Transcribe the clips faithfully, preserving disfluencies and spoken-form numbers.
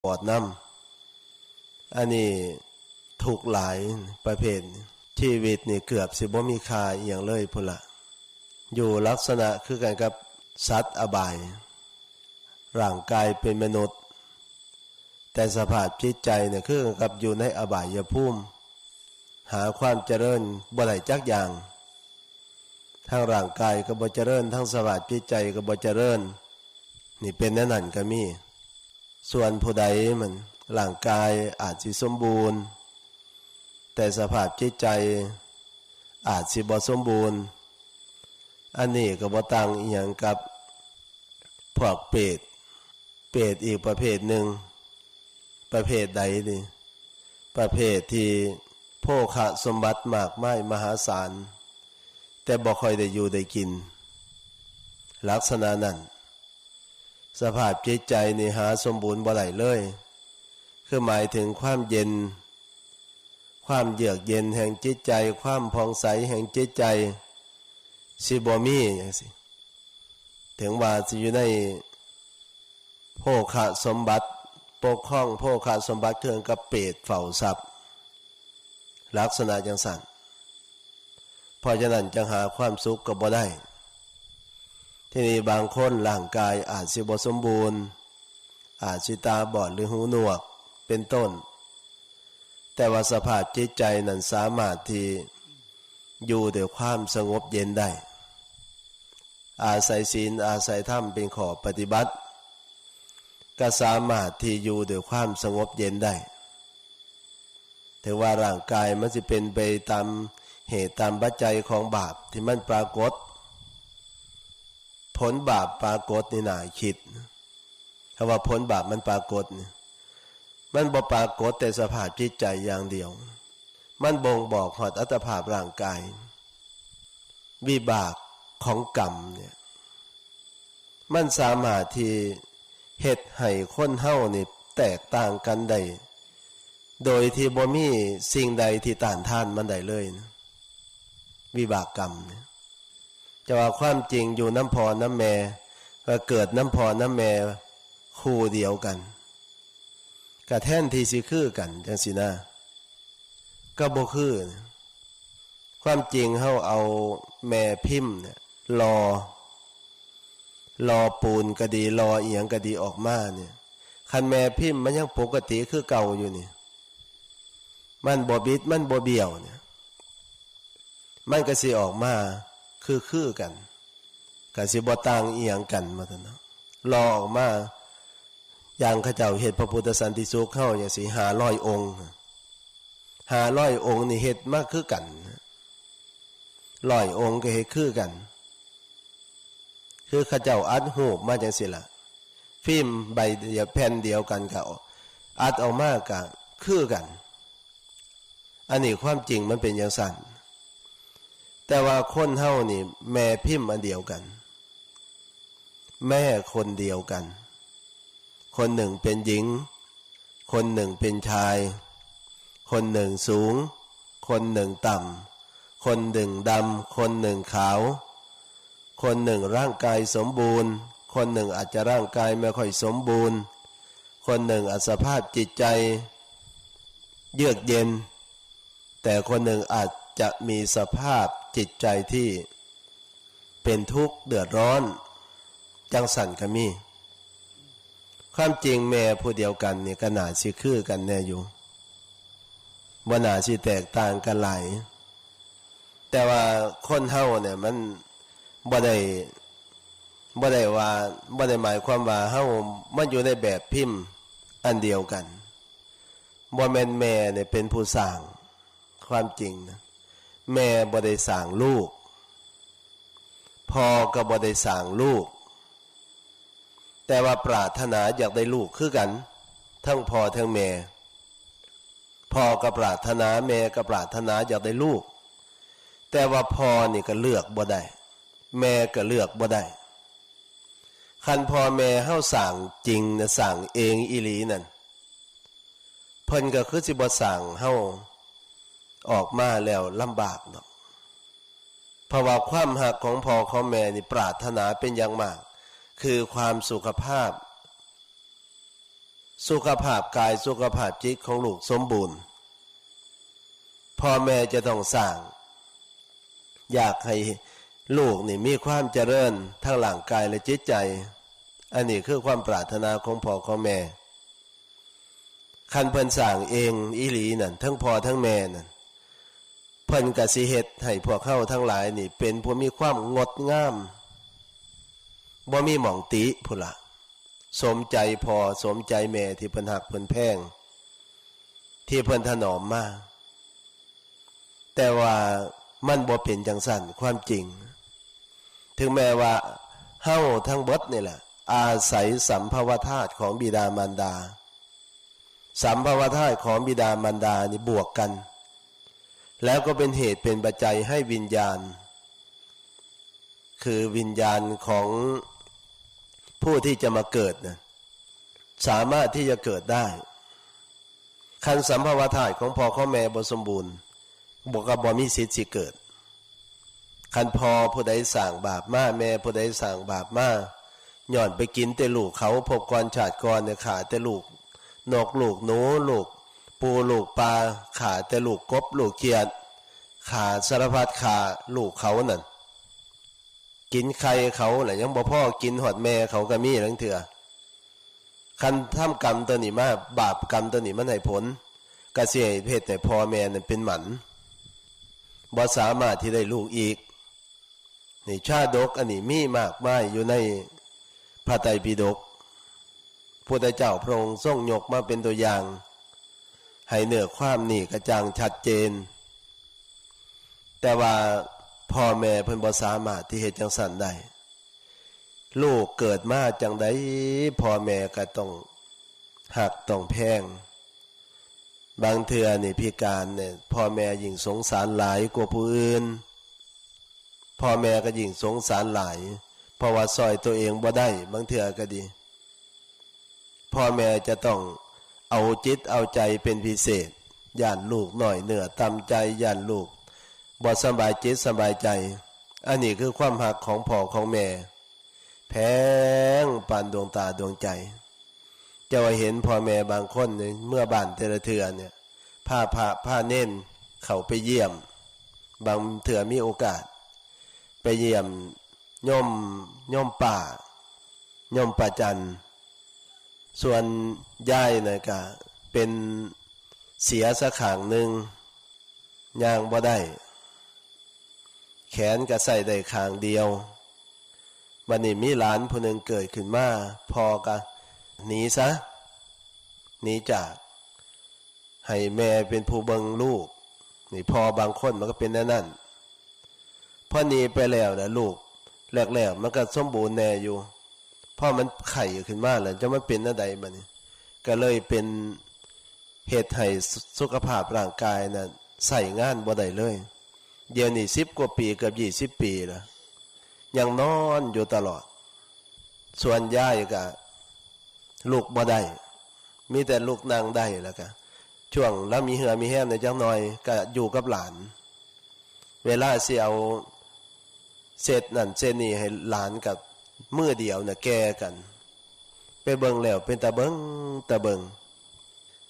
ปอดนำ อันนี้ทุกข์หลายประเภท ชีวิตนี่เกือบสิบ่มีค่าอีหยังเลยพุ้นละ อยู่ลักษณะคือกันกับสัตว์อบาย ร่างกายเป็นมนุษย์ แต่สภาพจิตใจเนี่ยคือกันกับอยู่ในอบายภูมิ หาความเจริญบ่ได้จักอย่าง ทั้งร่างกายก็บ่เจริญ ทั้งสภาพจิตใจก็บ่เจริญ นี่เป็นแนวนั้นก็มี ส่วนผู้ใดมันร่างกายอาจสิสมบูรณ์ แต่สภาพจิตใจอาจสิบ่สมบูรณ์ อันนี้ก็บ่ต่างอีหยังกับพวกเปรต เปรตอีกประเภทหนึ่ง ประเภทใดนี่ ประเภทที่โภคสมบัติมากมายมหาศาล แต่บ่ค่อยได้อยู่ได้กิน ลักษณะนั้น สภาพจิตใจนี่หาสมบูรณ์บ่ได้เลย คือหมายถึงความเย็น ความเยือกเย็นแห่งจิตใจ ความผ่องใสแห่งจิตใจ สิบ่มีจังซี้ ถึงว่าสิอยู่ในโภคสมบัติ ปกครองโภคสมบัติคือกันกับเปรตเฝ้าทรัพย์ ลักษณะจังซั่น เพราะฉะนั้นจังหาความสุขก็บ่ได้ ทีนี้บางคนร่างกายอาจสิบ่สมบูรณ์ อาจสิตาบอดหรือหูหนวก เป็นต้น แต่ว่าสภาพจิตใจนั้นสามารถที่อยู่ด้วยความสงบเย็นได้ อาศัยศีล อาศัยธรรมเป็นข้อปฏิบัติ ก็สามารถที่อยู่ด้วยความสงบเย็นได้ ถือว่าร่างกายมันสิเป็นไปตามเหตุตามปัจจัยของบาปที่มันปรากฏ ผลบาปปรากฏนี่น่าคิด คำว่าผลบาปมันปรากฏนี่ มันบ่ปรากฏแต่สภาพจิตใจอย่างเดียว มันบ่งบอกฮอดอัตภาพร่างกาย วิบากของกรรมเนี่ย มันสามารถที่เฮ็ดให้คนเฮานี่แตกต่างกันได้ โดยที่บ่มีสิ่งใดที่ต้านทานมันได้เลยนะ วิบากกรรมเนี่ย แต่ว่าความจริงอยู่นำพ่อนำแม่ ก็เกิดนำพ่อนำแม่คู่เดียวกัน ก็แทนที่สิคือกันจังซี้นะ ก็บ่คือนะ ความจริงเฮาเอาแม่พิมพ์เนี่ยหล่อ หล่อปูนก็ดี หล่ออีหยังก็ดีออกมาเนี่ย คันแม่พิมพ์มันยังปกติคือเก่าอยู่นี่ มันบ่บิด มันบ่เบี้ยวเนี่ย มันก็สิออกมาคือๆกัน ก็สิบ่ต่างอีหยังกัน ว่าซั่นเนาะ หล่อออกมา อย่างเขาเจ้าเฮ็ดพระพุทธสันติสุขเฮาจังซี้ ห้าร้อยองค์ ห้าร้อยองค์นี่เฮ็ดมาคือกัน ร้อยองค์ก็เฮ็ดคือกัน คือเขาเจ้าอัดรูปมาจังซี้ล่ะ ฟิล์มใบเดียว แผ่นเดียวกันก็อัดออกมาก็คือกัน อันนี้ความจริงมันเป็นจังซั่น แต่ว่าคนเฮานี่แม่พิมพ์อันเดียวกัน แม่คนเดียวกัน คนหนึ่งเป็นหญิง คนหนึ่งเป็นชาย คนหนึ่งสูง คนหนึ่งต่ำ คนหนึ่งดำ คนหนึ่งขาว คนหนึ่งร่างกายสมบูรณ์ คนหนึ่งอาจจะร่างกายไม่ค่อยสมบูรณ์ คนหนึ่งอาจสภาพจิตใจเยือกเย็น แต่คนหนึ่งอาจจะมีสภาพจิตใจที่เป็นทุกข์เดือดร้อน จังซั่นก็มี ความจริงแม่ผู้เดียวกันนี่ก็น่าสิคือกันแน่อยู่ บ่น่าสิแตกต่างกันหลาย แต่ว่าคนเฮาเนี่ยมันบ่ได้ บ่ได้ว่า บ่ได้หมายความว่าเฮามาอยู่ในแบบพิมพ์อันเดียวกัน บ่แม่นแม่เนี่ยเป็นผู้สร้าง ความจริงนะ แม่บ่ได้สร้างลูก พ่อก็บ่ได้สร้างลูก แต่ว่าปรารถนาอยากได้ลูกคือกัน ทั้งพ่อทั้งแม่ พ่อก็ปรารถนา แม่ก็ปรารถนาอยากได้ลูก แต่ว่าพ่อนี่ก็เลือกบ่ได้ แม่ก็เลือกบ่ได้ คันพ่อแม่เฮาสร้างจริงนะ สร้างเองอีหลีนั่น เพิ่นก็คือสิบ่สร้างเฮาออกมาแล้วลำบากดอก เพราะว่าความฮักของพ่อของแม่นี่ปรารถนาเป็นอย่างมาก คือความสุขภาพ สุขภาพกายสุขภาพจิตของลูกสมบูรณ์ พ่อแม่จะต้องสร้าง อยากให้ลูกนี่มีความเจริญทั้งร่างกายและจิตใจ อันนี้คือความปรารถนาของพ่อของแม่ คันเพิ่นสร้างเองอีหลีนั่น ทั้งพ่อทั้งแม่นั่น เพิ่นกะสิเฮ็ดให้พวกเฮาทั้งหลายนี่เป็นผู้มีความงดงาม บ่มีหม่องติพุ้นละ สมใจพ่อสมใจแม่ที่เพิ่นฮักเพิ่นแพง ที่เพิ่นถนอมมา แต่ว่ามันบ่เป็นจังซั่นความจริง ถึงแม้ว่าเฮาทั้งเบิดนี่แหละ อาศัยสัมภวธาตุของบิดามารดา สัมภวธาตุของบิดามารดานี่บวกกัน แล้วก็เป็นเหตุเป็นปัจจัยให้วิญญาณ คือวิญญาณของผู้ที่จะมาเกิดนะ สามารถที่จะเกิดได้ คันสัมภวธาตุของพ่อของแม่บ่สมบูรณ์ บ่ ก็บ่มีสิทธิ์สิเกิด คันพ่อผู้ใดสร้างบาปมา แม่ผู้ใดสร้างบาปมา ย้อนไปกินแต่ลูกเขา ภพก่อนชาติก่อนเนี่ย ฆ่าแต่ลูกนกลูกหนู ลูกปูลูกปลา ฆ่าแต่ลูกกบลูกเขียด ฆ่าสารพัดฆ่าลูกเขานั่น กินไข่เขาแหละ ยังบ่พอ กินฮอดแม่เขาก็มีลางเทื่อ คันทำกรรมตัวนี้มา บาปกรรมตัวนี้มันให้ผล ก็สิให้เฮ็ดให้พ่อแม่นั่นเป็นหมัน บ่สามารถที่ได้ลูกอีก นี่ชาดกอันนี้มีมากมายอยู่ในพระไตรปิฎก พุทธเจ้าพระองค์ทรงยกมาเป็นตัวอย่าง ให้เนื้อความนี่กระจ่างชัดเจน แต่ว่าพ่อแม่เพิ่นบ่สามารถที่เฮ็ดจังซั่นได้ ลูกเกิดมาจังใด พ่อแม่ก็ต้องฮักต้องแพง บางเทื่อนี่พิการเนี่ย พ่อแม่ยิ่งสงสารหลายกว่าผู้อื่น พ่อแม่ก็ยิ่งสงสารหลาย เพราะว่าซ่อยตัวเองบ่ได้ บางเทื่อก็ดี พ่อแม่จะต้องเอาจิตเอาใจเป็นพิเศษ ย้านลูกน้อยเนื้อต่ำใจ ย้านลูกบ่สบายจิตสบายใจ อันนี้คือความฮักของพ่อของแม่ แพงปานดวงตาดวงใจ เจ้าเห็นพ่อแม่บางคนเนี่ย เมือบ้านแต่ละเทื่อเนี่ย พาพระพาเณรเข้าไปเยี่ยม บางเทื่อมีโอกาส ไปเยี่ยมโยม โยมป้า โยมป้าจัน ส่วนยายน่ะก็เป็นเสียซะข้างหนึ่ง ย่างบ่ได้ แขนก็ใช้ได้ข้างเดียว บัดนี้มีหลานผู้หนึ่งเกิดขึ้นมา พ่อก็หนีซะ หนีจาก ให้แม่เป็นผู้เบิ่งลูก นี่พ่อบางคนมันก็เป็นแนวนั้น พอหนีไปแล้วนะลูก แรกๆมันก็สมบูรณ์แน่อยู่ พอมันไข้ขึ้นมาแล้ว จักมันเป็นแนวใดบัดนี้ ก็เลยเป็นเหตุให้สุขภาพร่างกายน่ะใช้งานบ่ได้เลย เดี๋ยวนี้สิบกว่าปี เกือบยี่สิบปีแล้ว ยังนอนอยู่ตลอด ส่วนยายก็ลุกบ่ได้ มีแต่ลุกนั่งได้ แล้วก็ช่วงลาวมีเหื่อมีแฮงแหน่จักหน่อย ก็อยู่กับหลาน เวลาสิเอาเช็ดนั่นเช็ดนี่ให้หลาน ก็มือเดียวน่ะแก่กัน ไปเบิ่งแล้วเป็นตาเบิ่ง ตาเบิ่ง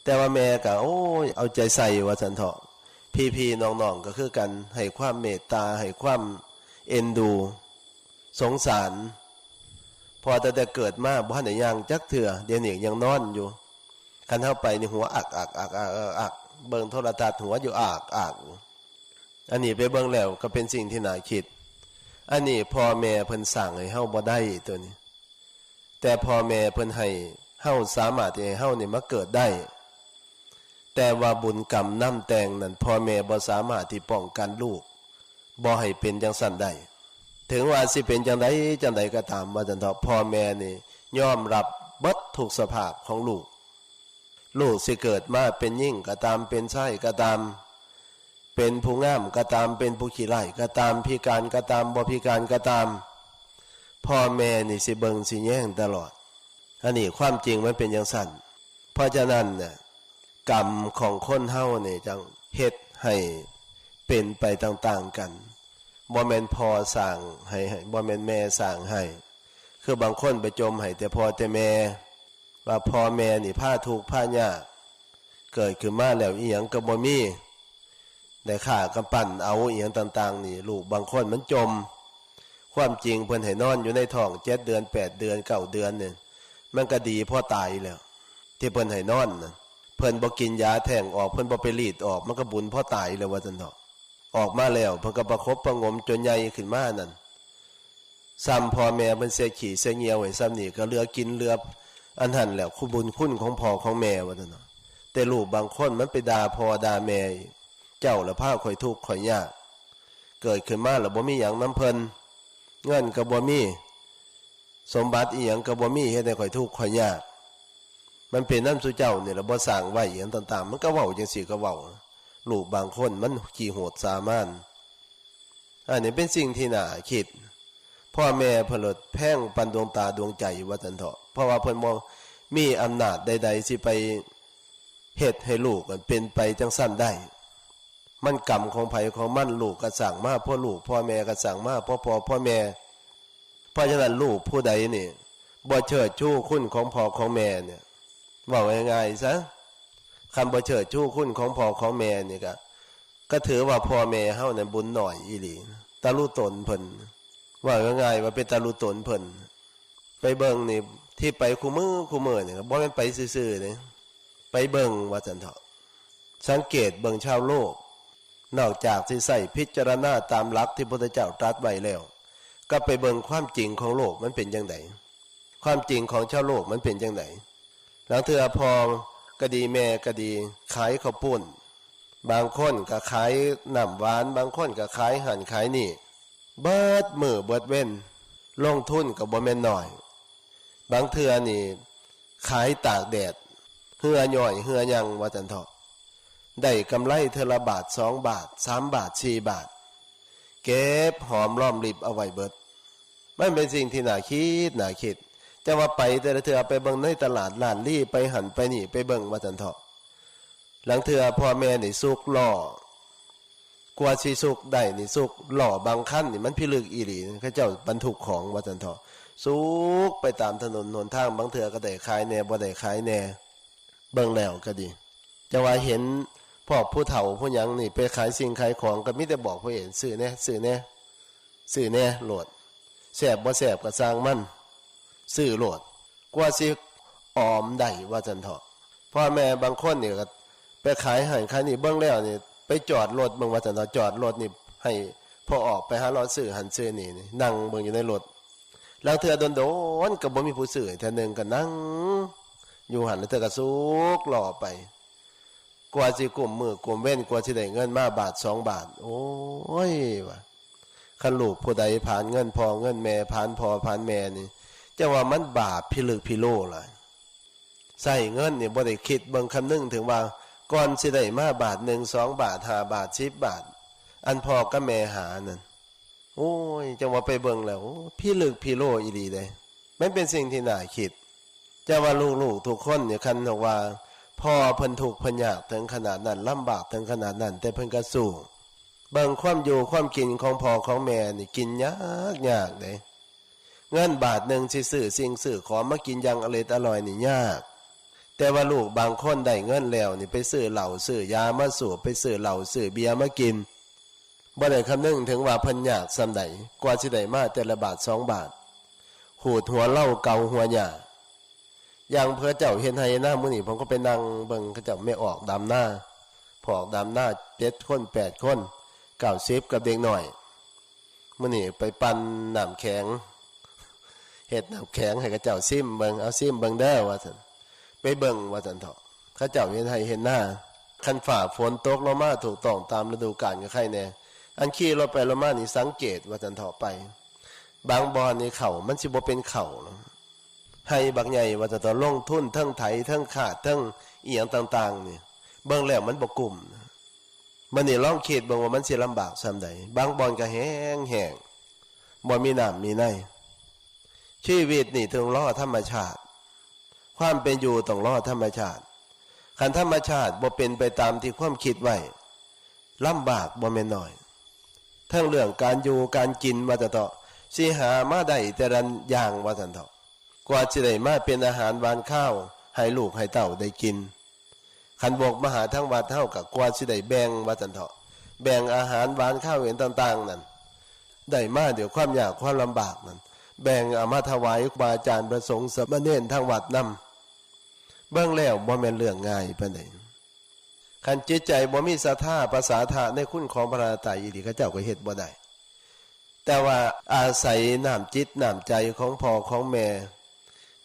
แต่ว่าแม่ก็ โอ้ย เอาใจใส่ว่าซั่นเถาะ พี่ๆน้องๆก็คือกัน ให้ความเมตตา ให้ความเอ็นดู สงสาร พอตั้งแต่เกิดมาบ่ทันได้ย่างจักเทื่อ เดี๋ยวนี้ยังนอนอยู่ คันเฮาไปนี่หัวอักอักอักอักอักอัก เบิ่งโทรทัศน์หัวอยู่อักอัก อันนี้ไปเบิ่งแล้วก็เป็นสิ่งที่น่าคิด อันนี้พ่อแม่เพิ่นสร้างให้เฮาบ่ได้ตัวนี้ แต่พ่อแม่เพิ่นให้เฮา สามารถที่ให้เฮานี่มาเกิดได้ แต่ว่าบุญกรรมนำแต่งนั้น พ่อแม่บ่สามารถที่ป้องกันลูก บ่ให้เป็นจังซั่นได้ ถึงว่าสิเป็นจังใดจังใดก็ตาม ว่าซั่นเถาะ พ่อแม่นี่ยอมรับเบิดทุกสภาพของลูก ลูกสิเกิดมาเป็นหญิงก็ตาม เป็นชายก็ตาม เป็นผู้งามก็ตาม เป็นผู้ขี้ร้ายก็ตาม พิการก็ตาม บ่พิการก็ตาม พ่อแม่นี่สิเบิ่งสิแยงตลอด อันนี้ความจริงมันเป็นจังซั่น เพราะฉะนั้นน่ะ กรรมของคนเฮานี่จั่งเฮ็ดให้เป็นไปต่างๆกัน บ่แม่นพ่อสร้างให้ ให้ บ่แม่นแม่สร้างให้ คือบางคนไปจมให้แต่พ่อแต่แม่ ว่าพ่อแม่นี่พาทุกข์พายาก เกิดขึ้นมาแล้วอีหยังก็บ่มี ได้ค่ากำปั้นเอาอีหยังต่างๆ นี่ ลูกบางคนมันจ่ม ความจริงเพิ่นให้นอนอยู่ในท้องเจ็ดเดือน แปดเดือน เก้าเดือนเนี่ย มันก็ดีพอตายแล้ว ที่เพิ่นให้นอนน่ะ เพิ่นบ่กินยาแท้งออก เพิ่นบ่ไปรีดออก มันก็บุญพอตายแล้วว่าซั่นเถาะ ออกมาแล้วเพิ่นก็ประคบประหงมจนใหญ่ขึ้นมานั่น ซ้ำพ่อแม่เพิ่นเสียขี้เสียเยี่ยวให้ซ้ำนี่ก็เหลือกินเหลืออันนั้นแหละ คุณบุญคุณของพ่อของแม่ว่าซั่นเนาะ แต่ลูกบางคนมันไปด่าพ่อด่าแม่อีก เจ้าละพาข้อยทุกข์ข้อยยาก เกิดขึ้นมาแล้วบ่มีหยังนำเพิ่น เงินก็บ่มี สมบัติอีหยังก็บ่มี เฮ็ดให้ข้อยทุกข์ข้อยยาก มันเป็นนำซุเจ้านี่ล่ะ บ่สร้างไว้อีหยังต่างๆ มันก็เว้าจั่งซี้ก็เว้า ลูกบางคนมันขี้โหดสามาน อันนี้เป็นสิ่งที่น่าคิด พ่อแม่เพิ่นโลดแพงปานดวงตาดวงใจว่าซั่นเถาะ เพราะว่าเพิ่นบ่มีอำนาจใดๆ สิไปเฮ็ดให้ลูกมันเป็นไปจั่งซั้นได้ มันกรรมของไผของมัน ลูกก็สร้างมาเพราะลูก พ่อแม่ก็สร้างมาเพราะพ่อพ่อแม่ เพราะฉะนั้นลูกผู้ใดนี่บ่เชิดชูคุณของพ่อของแม่เนี่ย เว้าง่ายๆ ซะ คันบ่เชิดชูคุณของพ่อของแม่นี่ก็ ก็ถือว่าพ่อแม่เฮานั้นบุญน้อยอีหลี ตะลุตนเพิ่น เว้าง่ายๆ ว่าเป็นตะลุตนเพิ่น ไปเบิ่งนี่ ที่ไปคู่มื้อคู่มื้อนี่ก็บ่แม่นไปซื่อๆ เด้ ไปเบิ่งว่าซั่นเถาะ สังเกตเบิ่งชาวโลก นอกจากสิใช้พิจารณาตามหลักที่พุทธเจ้าตรัสไว้แล้ว ก็ไปเบิ่งความจริงของโลกมันเป็นจั่งใด ความจริงของชาวโลกมันเป็นจั่งใด ลางเทื่อพ่อก็ดีแม่ก็ดี ขายข้าวปุ้น บางคนก็ขายน้ำหวาน บางคนก็ขายหั้นขายนี่ เบิดมื้อเบิดเว็น ลงทุนก็บ่แม่นน้อย บางเทื่อนี่ขายตากแดด เหื่อย่อยเหื่อยังว่าซั่นเถาะ ได้กำไรเทื่อละบาทสองบาท สามบาท สี่บาท เก็บหอมรอมริบเอาไว้เบิด มันเป็นสิ่งที่น่าคิด น่าคิด แต่ว่าไปแต่ละเทื่อไปเบิ่งในตลาดล้านลี้ ไปหั้นไปนี่ ไปเบิ่งว่าซั่นเถาะ ลางเทื่อพ่อแม่นี่สุกล้อ กว่าสิสุกได้นี่สุก ล้อบางคันนี่มันพิลึกอีหลี เขาเจ้าบรรทุกของว่าซั่นเถาะ สุกไปตามถนนหนทาง บางเทื่อก็ได้ขายแหน่ บ่ได้ขายแหน่ เบิ่งแล้วก็ดี จั่งว่าเห็นพวกผู้เฒ่าผู้หยังนี่ไปขายสิ่งขายของ ก็มีแต่บอกผู้เห็น "ซื้อแหน่ ซื้อแหน่ ซื้อแหน่โลด แซ่บบ่แซ่บก็ซ่างมัน ซื้อโลด กว่าสิออมได้" ว่าซั่นเถาะ พ่อแม่บางคนนี่ก็ไปขายหั้นขายนี่ เบิ่งแล้วนี่ ไปจอดรถเบิ่งว่าซั่นเถาะ จอดรถนี่ให้พ่อออกไปหาเลาะซื้อหั้นซื้อนี่ นี่ นั่งเบิ่งอยู่ในรถ ลางเทื่อโดนๆ ก็บ่มีผู้ซื้อ เทื่อหนึ่งก็นั่งอยู่หั้น ลางเทื่อก็สุกล้อไป กว่าสิกุมมื้อกุมเว็น กว่าสิได้เงินมาบาทสองบาท โอ้ย ว่า คันลูกผู้ใดผ่านเงินพ่อเงินแม่ ผ่านพ่อผ่านแม่นี่ จั่งว่ามันบาปพิลึกพิโลหลาย ใช้เงินนี่บ่ได้คิดเบิ่งคำนึงถึงว่า ก่อนสิได้มาบาทหนึ่ง สองบาท ห้าบาท สิบบาท อันพ่อกับแม่หานั่น โอ้ย จั่งว่าไปเบิ่งแล้ว โอ้ พิลึกพิโลอีหลีเด้ มันเป็นสิ่งที่น่าคิด จั่งว่าลูกๆ ทุกคนนี่ คันหากว่า พ่อเพิ่นทุกข์เพิ่นยากถึงขนาดนั้น ลำบากถึงขนาดนั้น แต่เพิ่นก็สู้ เบิ่งความอยู่ความกินของพ่อของแม่นี่ กินยากยากเด้ เงินบาทหนึ่งสิซื้อสิ่งซื้อของมากินอย่างอร่อยอร่อยนี่ยาก แต่ว่าลูกบางคนได้เงินแล้วนี่ ไปซื้อเหล้าซื้อยามาสูบ ไปซื้อเหล้าซื้อเบียร์มากิน บ่ได้คำนึงถึงว่าเพิ่นยากส่ำใด กว่าสิได้มาแต่ละบาทสองบาท ขูดหัวเล่าเกาหัวหญ้า อย่างเพิ่นเจ้าเฮ็ดไฮ่นา มื้อนี้ผมก็ไปนั่งเบิ่งเขาเจ้าแม่ออกดำนา พวกดำนาเจ็ดคน แปดคน เก้าสิบ กับเด็กน้อย มื้อนี้ไปปั่นน้ำแข็ง เฮ็ดน้ำแข็งให้เขาเจ้าซิมเบิ่ง เอาซิมเบิ่งเด้อ ว่าซั่น ไปเบิ่ง ว่าซั่นเถาะ เขาเจ้าเฮ็ดไฮ่เฮ็ดนา คันฟ้าฝนตกลงมาถูกต้องตามฤดูกาลก็ไคแน่ อันขี่รถไปรถมานี่สังเกต ว่าซั่นเถาะ ไป บางบ่อนนี่ข้าวมันสิบ่เป็นข้าวหรอก ไฮ่บักใหญ่ ว่าซั่นเถาะ ลงทุนเทิงไถ เทิงคาด เทิงอิหยังต่างๆ นี่ เบิ่งแล้วมันบ่กุ้ม บัดนี้ลองคิดเบิ่งว่ามันสิลำบากส่ำใด บางบ่อนก็แห้งแห้ง บ่มีน้ำมีใน ชีวิตนี่ต้องรอธรรมชาติ ความเป็นอยู่ต้องรอธรรมชาติ คันธรรมชาติบ่เป็นไปตามที่ความคิดไว้ ลำบากบ่แม่นน้อย ทั้งเรื่องการอยู่การกิน ว่าซั่นเถาะ สิหามาได้แต่ละอย่าง ว่าซั่นเถาะ กว่าสิได้มาเป็นอาหารหวานคาว ให้ลูกให้เต้าได้กิน คันบกมาหาทางวัดเฮาก็กว่าสิได้แบ่งว่าซั่นเถาะ แบ่งอาหารหวานคาวหวานต่างๆ นั่น ได้มาด้วยความยากความลำบากนั่น แบ่งเอามาถวายครูบาอาจารย์พระสงฆ์สามเณรทางวัดนำ เบิ่งแล้วบ่แม่นเรื่องง่ายปานใด คันจิตใจบ่มีศรัทธา ประสาทะในคุณของพระรัตนตรัยอีหลี เขาเจ้าก็เฮ็ดบ่ได้ แต่ว่าอาศัยน้ำจิตน้ำใจของพ่อของแม่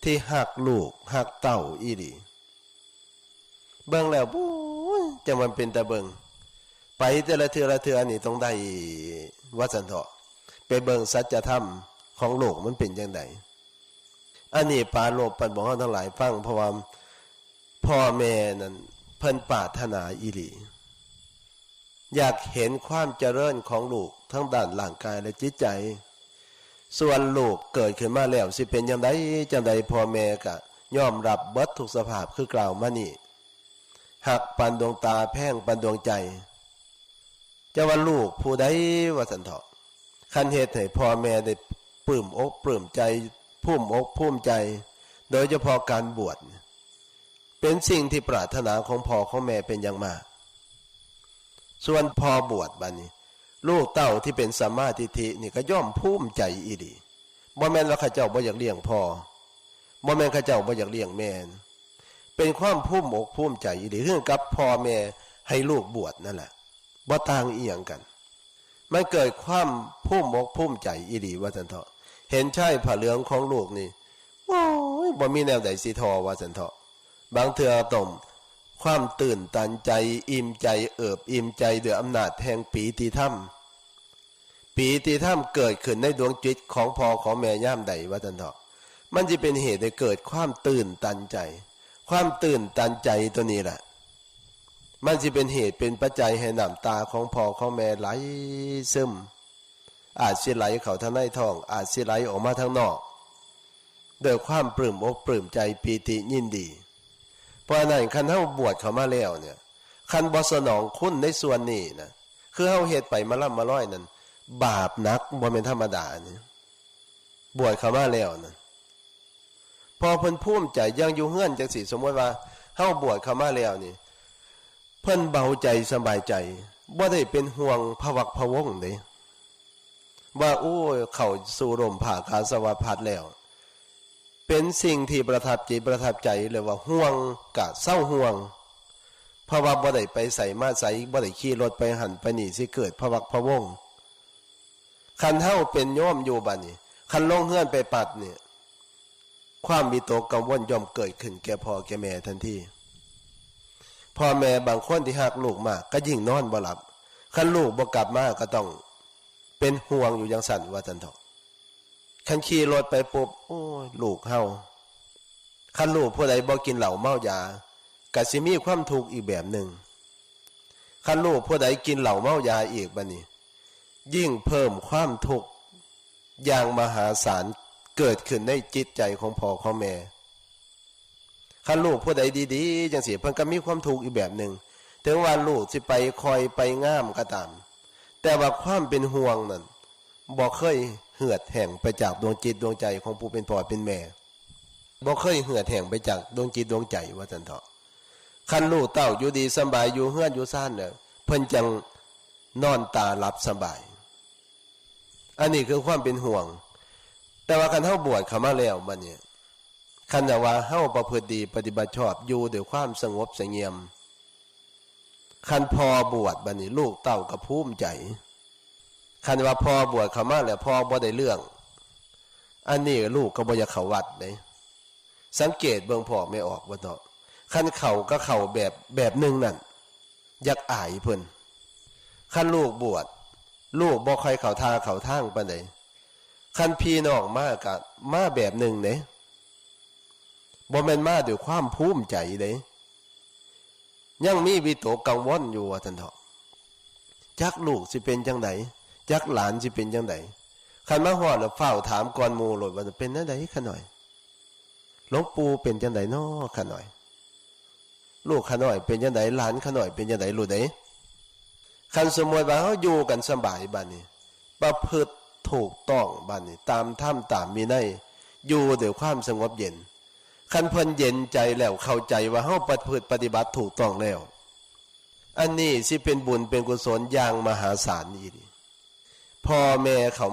ที่ฮักลูกฮักเต้าอีหลี เบิ่งแล้ว โอ้ย จั่งมันเป็นตาเบิ่ง ไปแต่ละเทื่อละเทื่อนี่ต้องได้ ว่าซั่นเถาะ ไปเบิ่งสัจธรรมของโลกมันเป็นจั่งใด อันนี้ปรารภปานบอกเฮาทั้งหลายฟัง เพราะว่าพ่อแม่นั้นเพิ่นปรารถนาอีหลี อยากเห็นความเจริญของลูกทั้งด้านร่างกายและจิตใจ ส่วนลูกเกิดขึ้นมาแล้วสิเป็นจั่งใดจั่งใด พ่อแม่ก็ยอมรับเบิดทุกสภาพคือกล่าวมานี้ ฮักปานดวงตาแพงปานดวงใจ จะว่าลูกผู้ใดว่าซั่นเถาะ คันเฮ็ดให้พ่อแม่ได้ปลื้มอกปลื้มใจ ภูมิอกภูมิใจ โดยเฉพาะการบวชเนี่ย เป็นสิ่งที่ปรารถนาของพ่อของแม่เป็นอย่างมาก ส่วนพ่อบวชบัดนี้ ลูกเต้าที่เป็นสัมมาทิฏฐินี่ก็ย่อมภูมิใจอีหลี บ่แม่นว่าเขาเจ้าบ่อยากเลี้ยงพ่อ บ่แม่นเขาเจ้าบ่อยากเลี้ยงแม่นะ เป็นความภูมิอกภูมิใจอีหลี คือกับพ่อแม่ให้ลูกบวชนั่นแหละ บ่ต่างอีหยังกัน มันเกิดความภูมิอกภูมิใจอีหลีว่าซั่นเถาะ เห็นชายผ้าเหลืองของลูกนี่ โอ้ย บ่มีแนวใดสิทอว่าซั่นเถาะ บางเทื่อต้องความตื่นตันใจ อิ่มใจ เอิบอิ่มใจด้วยอำนาจแห่งปีติธรรม ปีติธรรมเกิดขึ้นในดวงจิตของพ่อของแม่ยามใดว่าซั่นเถาะ มันสิเป็นเหตุให้เกิดความตื่นตันใจ ความตื่นตันใจตัวนี้แหละ มันสิเป็นเหตุเป็นปัจจัยให้น้ำตาของพ่อของแม่ไหลซึม อาจสิไหลเข้าทางในท้อง อาจสิไหลออกมาทางนอก ด้วยความปลื้มอกปลื้มใจปีติยินดี เพราะฉะนั้นคันเฮาบวชเข้ามาแล้วเนี่ย คันบ่สนองคุณในส่วนนี้นะ คือเฮาเฮ็ดไปมาล่ำมาลอยนั่น บาปหนักบ่แม่นธรรมดานี่ บวชเข้ามาแล้วนั่น พอเพิ่นภูมิใจ อย่างอยู่เฮือนจั่งซี้ สมมุติว่าเฮาบวชเข้ามาแล้วนี่ เพิ่นเบาใจสบายใจ บ่ได้เป็นห่วงพะวักพะวงเด้ ว่า โอ้ย เข้าสู่ร่มผ้ากาสาวพัสตร์แล้ว เป็นสิ่งที่ประทับจิตประทับใจเลยว่าห่วงกะเซาห่วง เพราะว่าบ่ได้ไปไสมาไส บ่ได้ขี่รถไปหั้นไปนี่ สิเกิดพะวักพะวง คันเฮาเป็นโยมอยู่บัดนี้ คันลงเฮือนไปปั๊บนี่ ความวิตกกังวลย่อมเกิดขึ้นแก่พ่อแก่แม่ทันที พ่อแม่บางคนที่ฮักลูกมากก็ยิ่งนอนบ่หลับ คันลูกบ่กลับมาก็ต้องเป็นห่วงอยู่จั่งซั้นว่าซั่นเถาะ คันขี่รถไปปุ๊บ โอ้ย ลูกเฮา คันลูกผู้ใดบ่กินเหล้าเมายา ก็สิมีความทุกข์อีกแบบหนึ่ง คันลูกผู้ใดกินเหล้าเมายาอีกบัดนี้ ยิ่งเพิ่มความทุกข์อย่างมหาศาลเกิดขึ้นในจิตใจของพ่อของแม่ คันลูกผู้ใดดีๆ จั่งซี้ เพิ่นก็มีความทุกข์อีกแบบหนึ่ง ถึงว่าลูกสิไปค่อยไปงามก็ตาม แต่ว่าความเป็นห่วงนั่น บ่เคยเหือดแห้งไปจากดวงจิตดวงใจของผู้เป็นพ่อเป็นแม่ บ่เคยเหือดแห้งไปจากดวงจิตดวงใจว่าซั่นเถาะ คันลูกเต้าอยู่ดีสำบายอยู่เฮือนอยู่ซานเนี่ย เพิ่นจั่งนอนตาหลับสบาย อันนี้คือความเป็นห่วง แต่ว่าคันเฮาบวชเข้ามาแล้วบัดนี้ คันว่าเฮาประพฤติดีปฏิบัติชอบอยู่ด้วยความสงบเสงี่ยม คันพ่อบวชบัดนี้ลูกเต้าก็ภูมิใจ คันว่าพ่อบวชเข้ามาแล้วพ่อบ่ได้เรื่อง อันนี้ลูกก็บ่อยากเข้าวัดเด้ สังเกตเบิ่งพ่อแม่ออกบ่เนาะ คันเข้าก็เข้าแบบ แบบหนึ่งนั่น อยากอายเพิ่น คันลูกบวช ลูกบ่ค่อยเข้าท่าเข้าทางปานใด คันพี่น้องมาก็มาแบบหนึ่งเด้ บ่แม่นมาด้วยความภูมิใจเด้ ยังมีวิตกกังวลอยู่ว่าซั่นเถาะ จักลูกสิเป็นจั่งใด จักหลานสิเป็นจั่งใด คันมาฮอดแล้วฟ้าวถามก่อนหมู่โลดว่าเป็นจั่งใดข้าน้อย หลวงปู่เป็นจั่งใดน้อข้าน้อย ลูกข้าน้อยเป็นจั่งใด หลานข้าน้อยเป็นจั่งใด ลูกเด้ คันสมมุติว่าเฮาอยู่กันสบายบัดนี้ ประพฤติถูกต้องบัดนี้ ตามธรรมตามวินัย อยู่ด้วยความสงบเย็น คันเพิ่นเย็นใจแล้วเข้าใจว่าเฮาประพฤติปฏิบัติถูกต้องแล้ว อันนี้สิเป็นบุญเป็นกุศลอย่างมหาศาลอีหลี พ่อแม่เข้า